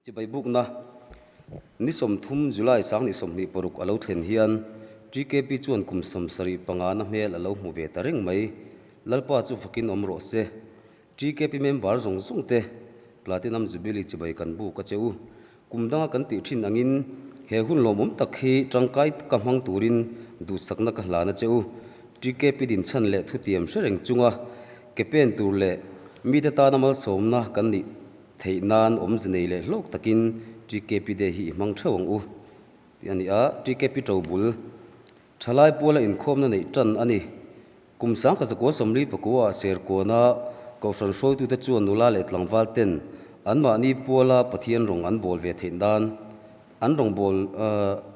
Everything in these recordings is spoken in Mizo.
Chibai bukna ni 30 July 2026 a lo thlen hian TKP chuan kum 75 na hmel a lo hmu ve ta reng mai. Lalpa chu fakin awm rawh se. TKP member zawng zawng te Platinum Jubilee chibai kan buk a che u. Kum danga kan tih thin angin he hun lawmawm tak hi tangkai taka hmang turin duhsakna ka hlan a che u. TKP dinchhan leh thutiam hre reng chunga ke pen tur leh mite tana malsawmna kan nih theih nan awmze nei leh hlawk takin TKP Day hi i hmang theuh ang u tih a ni a. TKP Tobul Thalai puala inkhawmna neih tan a ni. Kum 1949 ah Serkawna Kohhran hruaitute chuan nula leh tlangval ten anmahni puala Pathian rawng an bawl ve theih dan an rawng bawl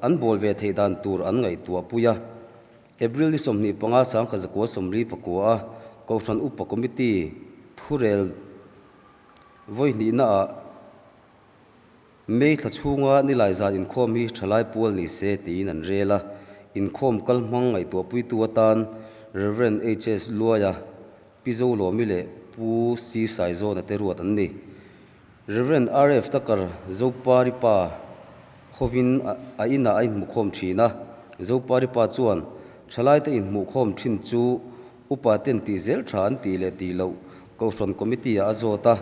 an bawl ve theih dan tur an ngaihtuah pui a. April ni 25 1949 a Kohhran Upa Committee thurel vawi hnihna ah May thla chhunga nilai zan inkhawm hi thalai pual ni se tiin an rel a, inkhawm kal hmang ngaihtuahpuitu atan Rev. HS Luaia, Pi Zolawmi leh Pu C Saizawna te ruat an ni. Rev. RF Tucker Zopari pa hovin a inah a inhmuhkhawm thin a, Zopari pa chuan thalaite inhmuhkhawm thin chu Upa ten tih zel tha an tih leh tih loh Kohhran Committee ah a zawt a,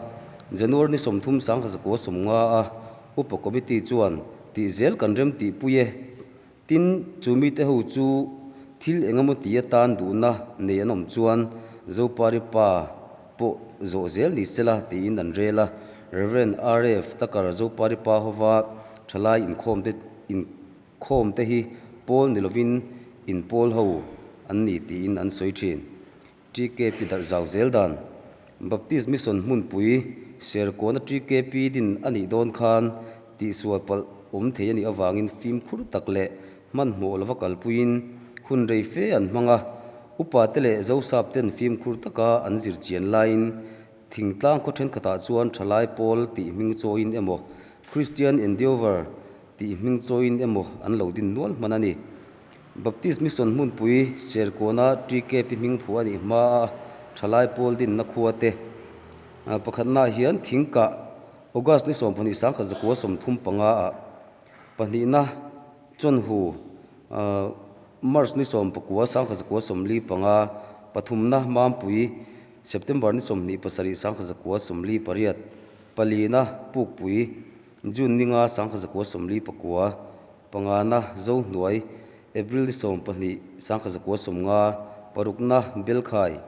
January ni 30 1950 a Upa Committee chuan tih zel kan rem tih pui e. Tin, chu mite ho chu thil eng emaw ti atan duhna nei an awm chuan Zopari pa pawh zawh zel ni sela tiin an rel a. Rev. RF Tucker Zopari pa hova thalai inkhawm te in. Khawm te hi pawl ni lovin in pawl ho an ni tiin an sawi thin. TKP darh zau zel dan. Baptist Mission hmunpui Serkawna TKP din a nih dawn khan tihsual palh awm thei a nih avangin fimkhur tak leh hmanhmawh lova kalpuiin hun rei fe an hmang a. Upa te leh Zosap ten fimkhur taka an zir chian laiin thingtlang khaw thenkhatah chuan thalai pawl tih hming chawiin emaw Christian Endeavour tih hming chawiin emaw an lo din nual hman a ni. Baptist Mission hmunpui Serkawna TKP hming phuah a nih hma a thalai pawl dinna khua te pakhatnaah hian thingkah August ni 12 1935 ah pahnihna Chawnhu March ni 19 1945 pathumna Mampui September ni 27 1948 palina Pukpui June ninga 1949, pangana Zohnuai, April ni 12 1950, parukna Belkhai,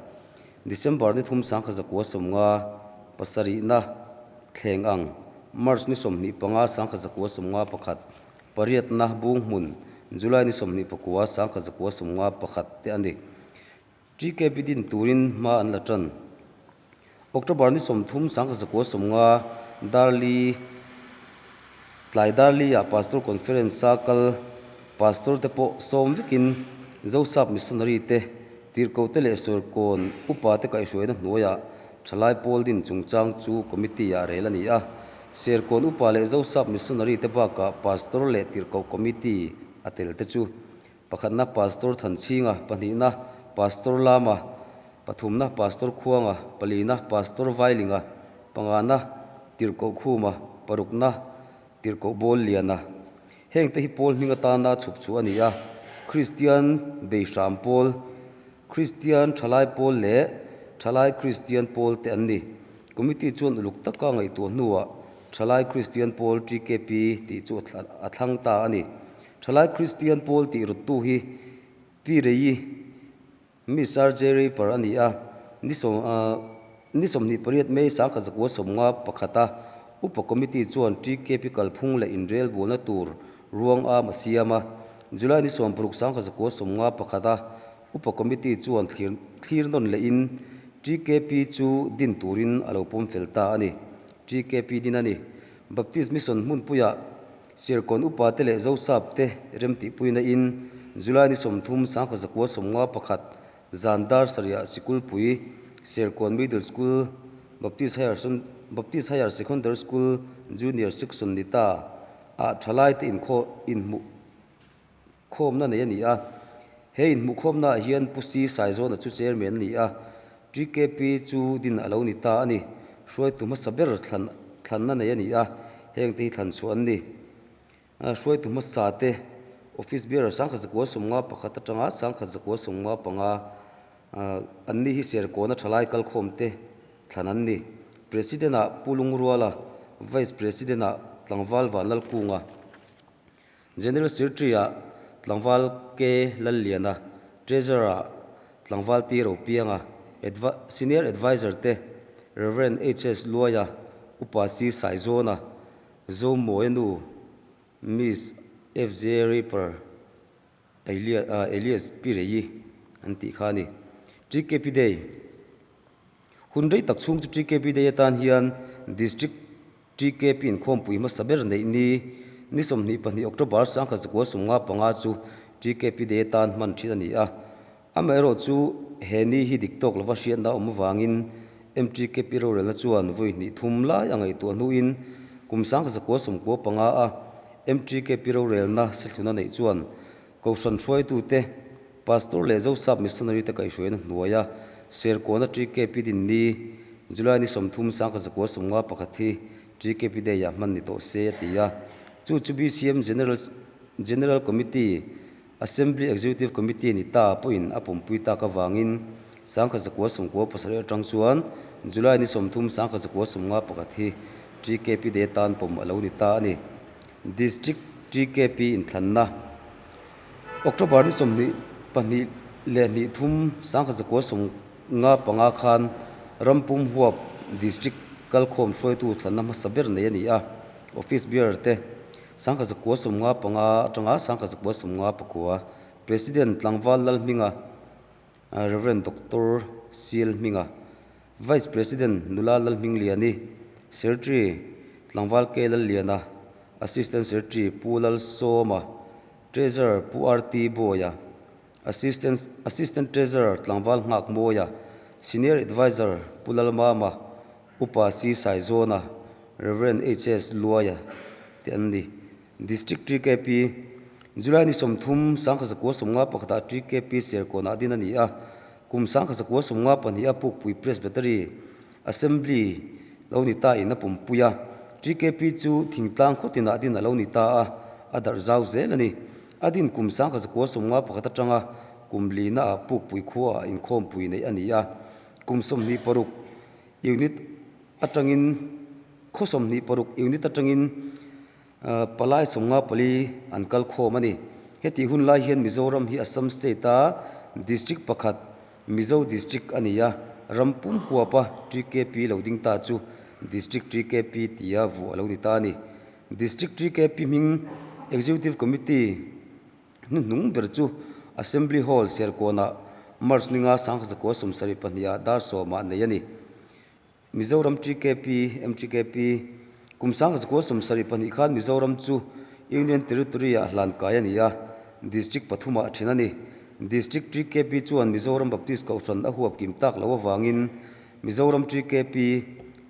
December ni thum 1950, pasarihna Thleng ang, March ni 25 1951, pariatna Bunghmun, July ni 29 1951 te a ni. TKP din turin hma an la tan. October ni 30 1990 Darli tlai Darli ah Pastor Conference a kal Pastor te pawh sawm vekin Zosap Missionary te tirhkoh te leh Sawrkawn upa te kaihhruaina hnuaiah thalai pawl din chungchang chu Committee ah rel a ni a. Serkawn upa leh Zosap Missionary te bakah Pastor leh tirhkoh Committee a tel te chu Pakhatna Pastor Thanchhinga, pahnihna Pastor Lama, pathumna Pastor Khuanga, palina Pastor Vailinga, pangana Tirhkoh Khuma, parukna Tirhkoh Bawl Liana. Hengte hi Paul hming atana chhup chu a ni a, Kristian Beihram Pawl, Kristian Thalai Pawl leh Thalai Kristian Pawl te an ni. Committee chuan uluk taka ngaihtuah hnuah Thalai Kristian Pawl, TKP, tih chu a thlang ta a ni. Thalai Kristian pawl tih ruttu hi Pi Reyi, Miss RJ Raper a ni a, ni ni 28 May 1951 a Upa Committee chuan TKP kalphung leh inrelbualna tur ruang am a siam a, July ni 16 1951 a Upa Committee chuan thlir thlir nawn lehin TKP chu din turin a lo pawm fel ta a ni. TKP din a ni. Baptist Mission hmunpuiah Serkawn upa te leh Zosap te remtihpuina in July ni 30 1951 zan dar sarihah sikulpui Serkawn Middle School Baptist Higher Baptist Higher Secondary School Junior Section ni ta ah thalai te inkhaw inhmuh khawmna nei a ni a. He inhmuhkhawmna ah hian Pu Si Saizawna chu Chairman a ni a, TKP chu din a lo ni ta a ni. Hruaitu hmasa ber thlan thlanna nei a ni a. Hengte hi thlan chhuah an ni. Hruaitu hmasa te Office Bearer 1951 atanga 1995 an ni hi Serkawna thalai kalkhawm te thlan an ni. President ah Pu Lungruala, Vice President ah Tlangval Vanlalkunga, General Secretary ah Tlangval K Lalliana, Treasurer ah Tlangval T Ropianga, Senior Adviser te Rev HS Luaia, Upa C Saizawna, Zomawia nu Miss FJ Raper Elias Pireyi an tih kha a ni. TKP Day Hun rei tak chhung chu TKP Day atan hian District TKP inkhawmpui hmasa ber neih ni ni 22 October 1995 chu TKP Day atan hman thin a ni a. Amaherawh chu he ni hi dik tawk lova hriatna awm avangin MTKP rorelna chuan vawi hnih thum lai a ngaihtuah hnuin kum 1995 a MTKP rorelna sithluna neih chuan Kohhran hruaitute, Pastor leh Zosap Missionary te kaihhruaina hnuaia Serkawna TKP din ni July ni 30 1951 hi TKP Day-ah hman ni tawh se a ti a. Chu chu BCM General General Committee Assembly Executive Committee ni ta pawhin a pumpui tak avangin 1997 atang chuan July ni 30 1951 hi TKP Day tan pawm a lo ni ta a ni. District TKP inthlanna October ni 22 leh hnih thum 1995 khan rampum huap District kalkhawm hruaitu thlanna hmasa ber nei a ni a, Office Bearer te 1995 atanga 1959 President Tlangval Lalhminga, Rev. Doctor CL Hminga, Vice President Nula Lalhmingliani, Secretary Tlangval K Lalliana, Assistant Secretary Pu Lalsawma, Treasurer Pu RT Bawia, Assistant Assistant Treasurer Tlangval Nghakmawia, Senior Adviser Pu Lalmama, Upa C Saizawna, Rev. HS Luaia te an ni. District TKP, July ni 30, 1991 ah TKP Serkawnah din a ni a, kum 1992 a Pukpui Presbytery Assembly lo ni ta in a pumpui a. TKP chu thingtlang khaw tinah din a lo ni ta a, a darh zau zel a ni. A din kum 1991 atanga kum lina ah Pukpui khua ah inkhawmpui neih a ni a, kum 26 unit atangin khaw 26 unit atangin Palai 54 an kal khawm a ni. Hetih hun lai hian Mizoram hi Assam State a District pakhat Mizo District a ni a, ram pum huapa TKP lo ding ta chu District TKP tia vuah a lo ni ta a ni. District TKP hming Executive Committee hnuhnung ber chu Assembly Hall Serkawnah March ninga 1972 ah dar sawmah nei a ni. Mizoram TKP, MTKP, Kum 1972 khan Mizoram chu Union Territory-ah hlan kai a ni a, District pathumah a then a ni. District TKP chuan Mizoram Baptist Kohhran a huap kim tak loh avangin Mizoram TKP,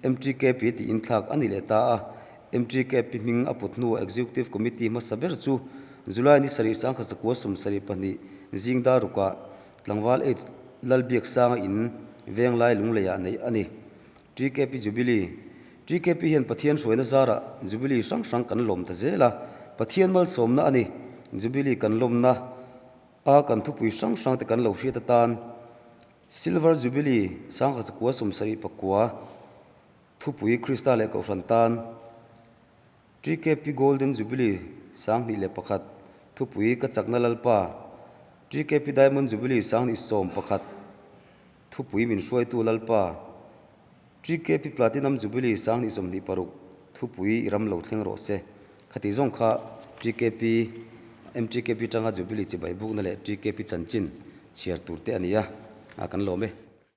MTKP tiin thlak a ni leh ta a. MTKP hming a put hnuah Executive Committee hmasa ber chu July ni sarih 1972 zing dar rukah Tlangval H. Lalbiaksanga in Venglai Lungleiah neih a ni. TKP Jubilee TKP hian Pathian hruaina zarah Jubilee hrang hrang kan lawm ta zel a, Pathian malsawmna a ni. Jubilee kan lawmna a kan thupui hrang hrang te kan lo hriat atan Silver Jubilee 1979 thupui Krista leh Kohhran tan TKP Golden Jubilee 2001 thupui ka chakna Lalpa, TKP Diamond Jubilee 2011 thupui min hruaitu Lalpa, TKP Platinum Jubilee 2026 thupui i ram lo thleng rawh se. Khati zawng kha TKP, MTKP tanga Jubilee chibai bukna leh TKP chanchin chhiar tur te a ni a, kan lawm e.